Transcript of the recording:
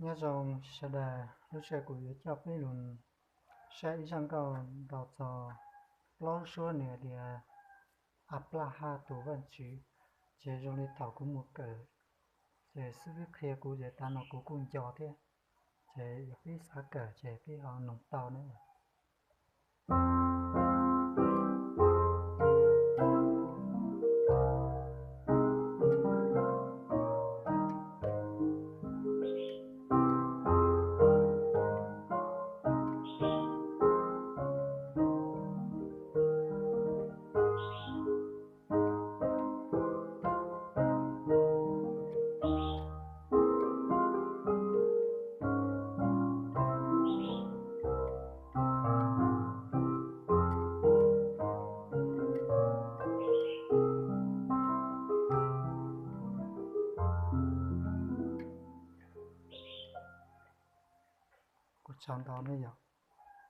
Nyob zoo sawv daws, lub sij hawm kuv yuav coj peb los saib ib zaj nkauj ntaus txog plaub suab nws tias A Plaj Haj tus Vaj Tswv, ces zoo li thaum kuv mus kawm, ces xib fwb qhia kuv ces tav no kuv kuj nco thiab, ces yog peb xav kawm ces peb ho noog tau na. Kuv tsaug ntau ne yom.